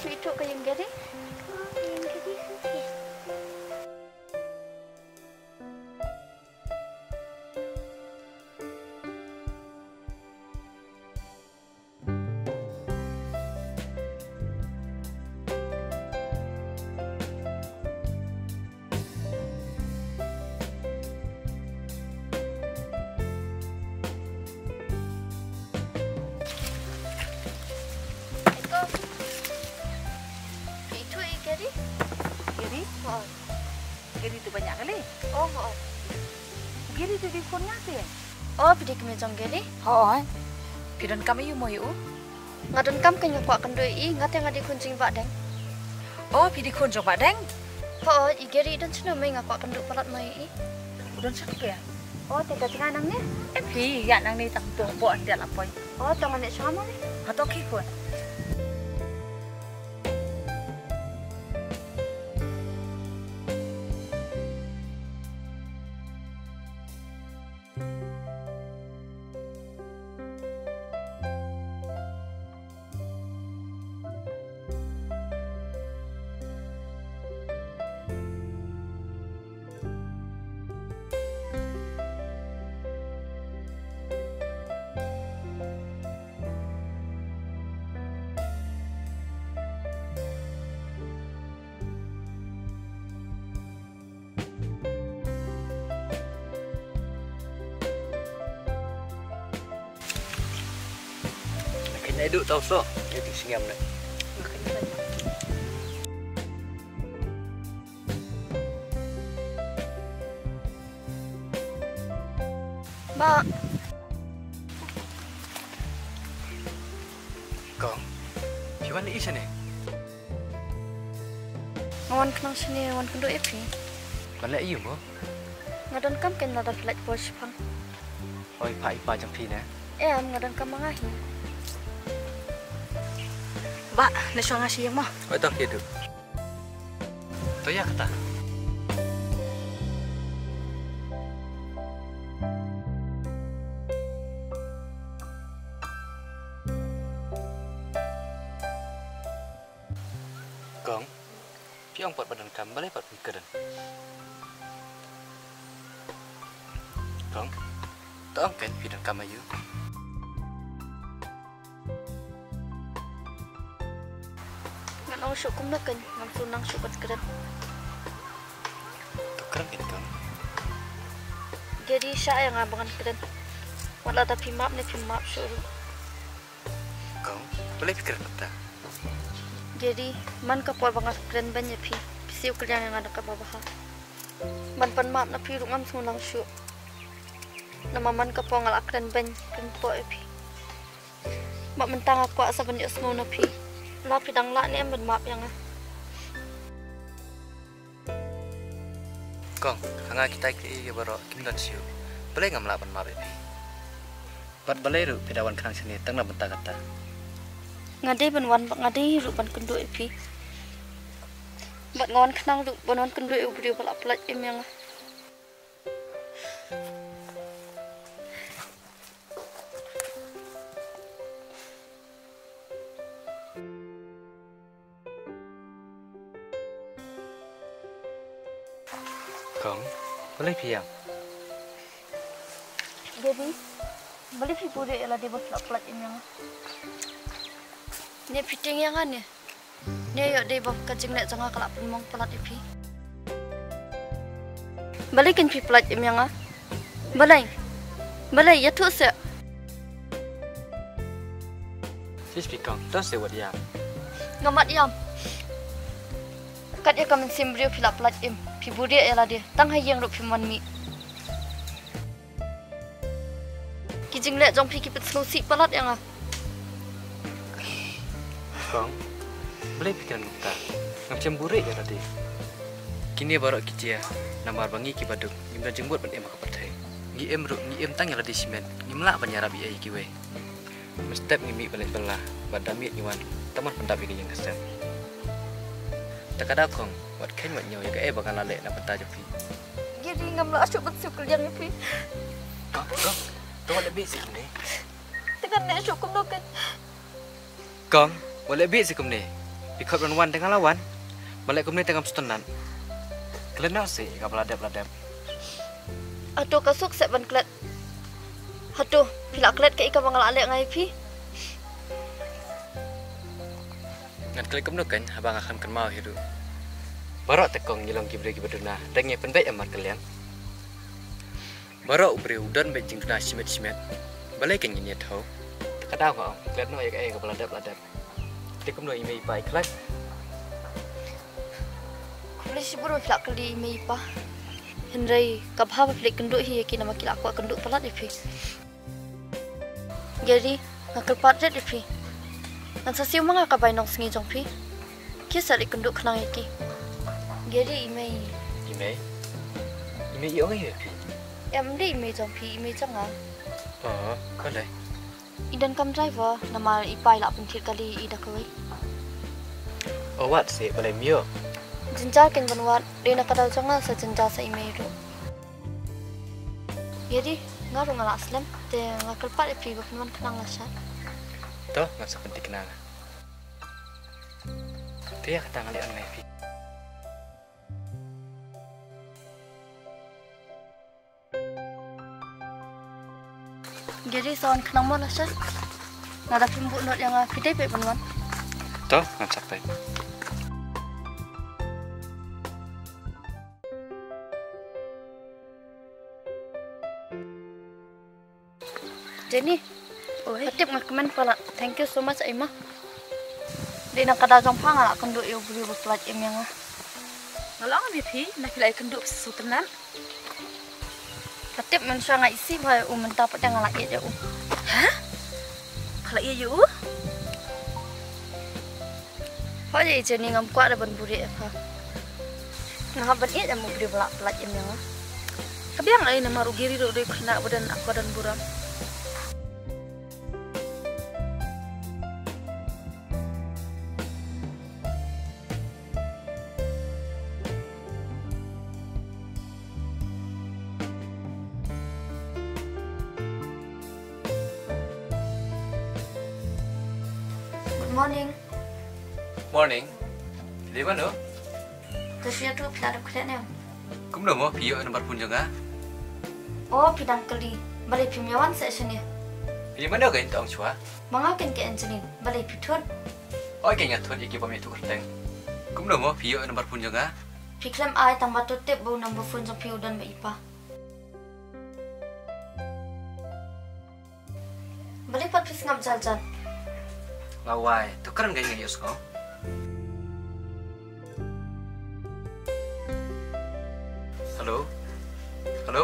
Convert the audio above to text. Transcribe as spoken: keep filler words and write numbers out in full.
Itu ka ïing Gary. Itu i Gary? Gary? Oh. Gary tu banyak kali. Oh, oh. Gary tu di khun nga te. Oh, phi dei kmie jong Gary? Hooid. Phi donkam ïa u mo ïa u? Nga donkam kein, nga kwah kynduh ïa i, nga te nga dei khun jong i Bah Deng. Oh, phi dei khun jong Bah Deng? Hooid, i Gary i don shano mei, nga kwah kynduh palat mo ïa i. U don sha kpe? Oh, te ka jngai nangne? Em phi, ïa nangne tang to hapoh hynda la poi. Oh, to ngan leit sha mo ne? Ha to khie khun. Kane duk tau so, ïa duk sngem ne. Ba. Kong, phi wan ïa i shane? Nga wan khnang shane wan kynduh ïa phi. Ban leh ïa u mo? Nga donkam kein lada phi lah poi shipang. Oi, pha i pa jong phi ne? Em, nga donkam ma nga hi. Ba, leit shuwa nga sha ïing mo. Oi, to khie duk. To ïa kata. Kong, phi ong pat ba donkam, balei pat phi kren? Kong, to ong kein phi donkam aïu? Ngan ong shuh kumno kein, ngam sngewthuh shuh ban kren. To kren kein Kong. Gary, shah ïa nga ba ngan kren. Wat lada phi map ne phim map shuh ruh. Kong, balei phi kren kumta? Gary, man ka por ba nga kren beiñ ïa phi, phi siew kylliang ïa nga da kaba bha. Ban pan map na phi ruh ngam sngewthuh shuh. Namar man ka por nga la kren beiñ, kren pok ïa phi. Bad mynta nga kwah sa ban ïohsngew na phi. La phi dang lah ne em ban map ïa nga? Kong, ha nga kita kiei kiei baroh kim don shuh. Balei ngam lah ban map ïa phi? Bad balei ruh phi da wan khnang shane tang na bynta kata? Nga dei ban wan bad nga dei ruh ban kynduh ïa phi. Bad nga wan khnang ruh ban wan kynduh ïa u briew ba la pyllait im ïa nga. Kong, balei phi ïam? Gary, balei phi buhrieh ïa lade ba phi la pyllait im ïa nga? Ne phi tieng ïa nga ne? Ne ïoh dei ba ka jingleh jong nga ka la pynmong palat ïa phi? Balei kein phi pyllait im ïa nga? Balei? Balei, ïathuh seh. Shisha phi Kong, to seh wat ïam. Ngam mat ïam. Kat ïa ka mynsiem briew phi la pyllait im, phi buhrieh ïa lade, tang ha ïing ruh phim wan mih. Ki jingleh jong phi ki pynsngewsih palat ïa nga. Kong, balei phi kren kumta? Ngam shym buhrieh ïa lade. Kine baroh ki jia namar ba ngi kiba duk ngim don jingmut ban im ha ka pyrthei. Ngi im ruh ngi im tang ïa lade shimet, ngim lah ban ïarap ïa kiwei. Mynstep ngi mih ban leit bylla bad da miet ngi wan tang ban pyndap ïa ka ïing ka sem. Te ka daw Kong, wat kheiñ wat ñiew ïa kaei ba nga la leh na bynta jong phi. Gary, ngam lah shuh ban siew kylliang ïa phi. Kong, Kong, to wat leh bieit seh kumne. Te ngan leh shuh kumno kein? Kong, wat leh bieit seh kumne. Phi khot ban wan te nga la wan. Balei kumne te ngam sngewtynnat? Klet noh seh ïa kaba la dep la dep. Hato ka suk seh ban klet? Hato phi la klet kaei kaba nga la leh nga ïa phi? Ngan klet kumno keiñ haba nga khlem kynmaw hi ruh. Baroh te kong ngi long ki briew kiba duna, te ngi pynbeit ïa markylliang. Baroh u briew u don beit jingduna shimet shimet. Balei keiñ ngin ïathuh? Te ka daw nga ong, klet noh ïa kaei kaba la dep la dep. Te kumno i mei i pa i khlaiñ? Khublei shibun ba phi la kylli i mei i pa. Hynrei ka bha ba phi leit kynduh hi ïa ki namar ki la kwah kynduh palat ïa phi. Gary, nga kyrpad rit ïa phi. Ngan sa siew ma nga ka bai nongsngi jong phi. Ki sa leit kynduh khnang ïa ki. Gary, i mei. I mei? I mei i ong ïa phi? Em, ym dei i mei jong phi, i mei jong nga. Oh, balei? I donkam driver namar i pa i la pynthied kali ïa i da kawei. Oh, wat seh, balei ym ïoh? Jynjar keiñ ban wad, dei na ka daw jong nga sa jynjar sa i mei ruh. Ïa dei, nga ruh nga la slem, te nga kyrpad ïa phi ba phin wan khnang lashai. To, ngan sa pynthikna. Te ïa kata nga leit wan ngai phi. Gary, sa wan khnang mo lashai. Lada phim buh nud ïa nga, phi dei peit ban wan? To, ngan sa peit. Jenny. Oi. Ka tip nga kmen palat. Thank you so much, Aima. Dei na ka daw jong pha nga la kynduh ïa u briew ba palat im ïa nga. Nga la ong ïa phi, na phi la ïakynduh phi sngewtynnat. Ka tip mynshuwa nga isih bha ïa u, mynta pat nga la ïeit ïa u. Ha? Pha la ïeit ïa u? Hooid, i Jenny, ngam kwah da ban buhrieh ïa pha. Nga hap ban ïeit ïa u briew ba la palat im ïa nga. Ka biang ei, namar u Gary ruh u dei u khynnah ba don akor don burom. Good morning. Morning. Phi dei mano? To shu ïathuh, phi la dep klet ne em? Kumno mo, phi ïoh ïa u nambar phone jong nga? Oh, phi dang kylli. Balei phim ïa wan seh shane? Phi dei mano keiñ, to ong shuwa? Ma nga keiñ ka Angeline. Balei phi thut? Oi, keiñ nga thut ïa ki bym ïathuh kyrteng. Kumno mo, phi ïoh ïa u nambar phone jong nga? Phi khlem ai, tang ba to tip ba u nambar phone jong phi u don bad i pa. Balei pat phi sngap jan jan? Nga wai, to kren keiñ, nga ïohsngew. Hello? Hello?